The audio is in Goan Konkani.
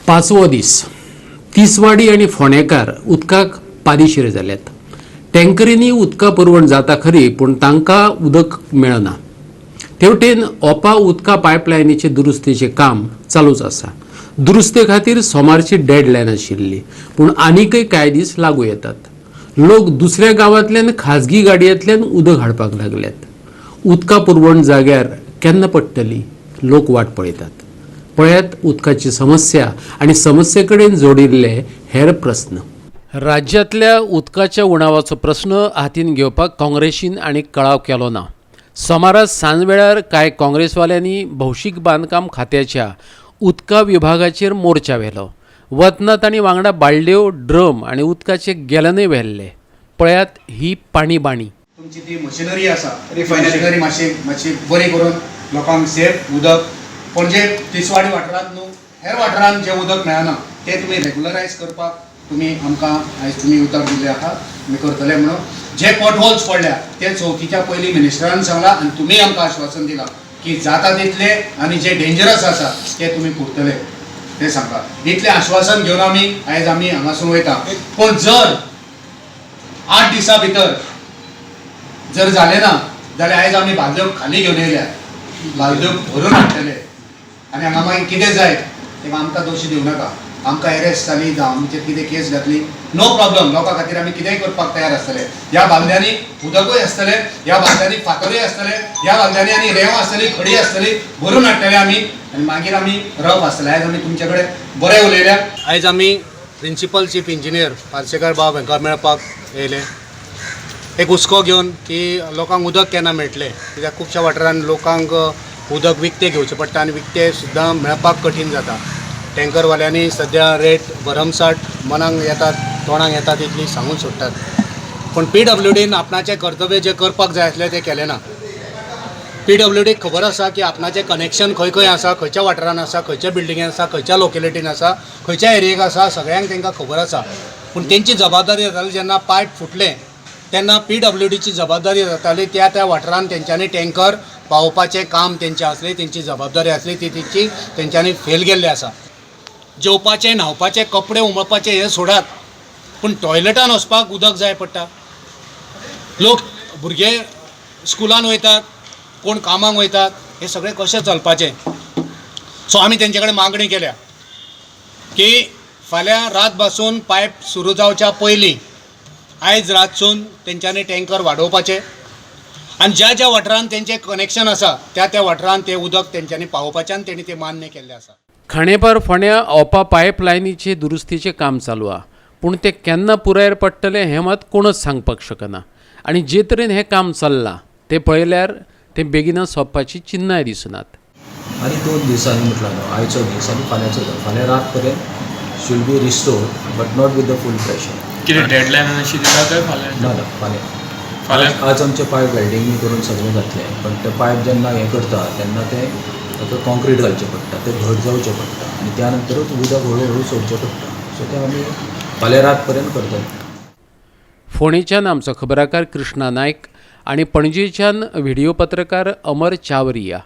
पांचवो दीस. तिसवाडी आनी फोंडेकार उदकाक पादिशेर जाल्यात. टँकरींनी उदका पुरवण जाता खरी, पूण तांकां उदक मेळना. तेवटेन ओपा उदका पायपलायनीचे दुरुस्तीचें काम चालूच आसा. दुरुस्ते खातीर सोमारची डेडलायन आशिल्ली, पूण आनीकय कांय दीस लागू येतात. लोक दुसऱ्या गांवांतल्यान खाजगी गाडयेंतल्यान उदक हाडपाक लागल्यात. उदका पुरवण जाग्यार केन्ना पडटली, लोक वाट पळयतात. पळयात उदकाची समस्या आनी समस्ये कडेन जोडिल्ले हेर प्रस्न. राज्यांतल्या उदकाच्या उणावाचो प्रस्न हातीन घेवपाक काँग्रेसीन आनी कळाव केलो ना. सोमारा सांजवेळार कांय काँग्रेसवाल्यांनी भौशीक बांदकाम खात्याच्या उदका विभागाचेर मोर्चा व्हेलो. वतना तांणी वांगडा बालद्यो, ड्रम आनी उदकाचे गॅलनय व्हेल्ले. पळयात ही पाणी बाणी. तुमची ती मशिनरी आसा, रिफायनरी. मशिनरी मातशी मातशी बरी करून लोकांक सेफ उदक, पणजे तिसवाडी वाठारांत न्हू, हेर वाठारांत जें उदक मेळना तें तुमी रेगुलरायज करपाक तुमी आमकां आयज तुमी उतर दिल्लें आहा, तुमी करतले म्हणून. जे पॉटहोल्स पडल्या ते चवथीच्या पयलीं मिनिस्टरान सांगलां आनी तुमी आमकां आश्वासन दिलां की जाता तितले आनी जे डेंजरस आसा ते तुमी पुरतले ते सांगला. इतलें आश्वासन घेवन आमी आयज आमी हांगासून वयता. पूण जर 8 दिसां भितर जर जालें ना जाल्यार आयज आमी बालद्यो खाली घेवन येयल्या, बालद्यो भरून हाडटले आनी हांगा मागीर कितें जायत तेका आमकां दोशी दिवं नाका. आमकां एरेस्ट जाली जावं आमचेर कितें केस घातली, नो प्रॉब्लम. लोकां खातीर आमी कितेंय करपाक तयार आसतले. ह्या बालद्यांनी उदकूय आसतलें, ह्या बालद्यांनी फातरूय आसतले, ह्या बालद्यांनी आनी रेंव आसतली, खडी आसतली, भरून हाडटले आमी आनी मागीर आमी रफ आसतले. आयज आमी तुमचे कडेन बरें उलयल्या. आयज आमी प्रिंसिपल चीफ इंजिनियर पार्सेकर बाब हांकां मेळपाक येयले, एक हुस्को घेवन की लोकांक उदक केन्ना मेळटलें, कित्याक खुबश्या वाठारांत लोकांक उदक विकतें घेवचें पडटा आनी विकतें सुद्दां मेळपाक कठीण जाता. टँकरवाल्यांनी सद्या रेट भरमसाठ मनाक येतात, तोंडाक येतात तितली सांगून सोडटात. पूण पीडब्ल्यूडीन आपणाचें कर्तव्य जें करपाक जाय आसलें तें केलें ना. पीडब्ल्यूडीक खबर आसा की आपणाचें कनेक्शन खंय खंय आसा, खंयच्या वाठारांत आसा, खंयच्या बिल्डिंगेन आसा, खंयच्या लोकेलिटीन आसा, खंयच्या एरियेक आसा, सगळ्यांक तांकां खबर आसा. पूण तेंची जबाबदारी जाताली, जेन्ना पायप फुटलें तेन्ना पीडब्ल्यूडीची जबाबदारी जाताली त्या त्या वाठारांत तेंच्यांनी टँकर पावोवपाचें काम तेंचें आसलें, तेंची जबाबदारी आसली, ती तेंची तेंच्यांनी फेल गेल्ली आसा. जेवपाचें, न्हांवपाचें, कपडे उमळपाचें हें सोडात, पूण टॉयलेटान वचपाक उदक जाय पडटा. लोक, भुरगे स्कुलान वयतात, कोण कामाक वयतात, हें सगळें कशें चलपाचें? सो आमी तेंचे कडेन मागणी केल्या की फाल्यां रात पासून पायप सुरू जावच्या पयलीं आयज रातसून तेंच्यांनी टँकर वाडोवपाचे आनी ज्या ज्या वाठारांत तेंचें कनेक्शन आसा त्या त्या वाठारांत तें उदक तेंच्यांनी पावोवपाचें आनी तेणी तें मान्य केल्लें आसा. खांडेपार फोंड्या ओपा पायपलायनीचे दुरुस्तीचें काम चालू आहा, पूण तें केन्ना पुरायेर पडटलें हें मात कोणच सांगपाक शकना. आनी जे तरेन हें काम चल्लां तें पळयल्यार तें बेगिनच सोंपपाची चिन्नांय दिसनात. आनी 2 दिसांनी म्हटलां न्हू, आयचो दीस आनी फाल्यांचो दीस, फाल्यां रात पर्यंत should be restore, but not with the full pressure. कितें डेडलायन अशी दिला काय फाल्यां? ना ना, फाल्यां. फाल्यां. आज आमचें पायप वेल्डींग बी करून सगळें जातलें, पण तें पायप जेन्ना हें करता तेन्ना तें ताका कॉन्क्रीट घालचें पडटा, तें घट जावचें पडटा आनी त्या नंतरूच उदक हळू हळू सोडचें पडटा. सो तें आमी फाल्यां रात पर्यंत करतले. फोंडेच्यान आमचो खबराकार कृष्णा नायक आनी पणजेच्यान व्हिडिओ पत्रकार अमर चावरिया.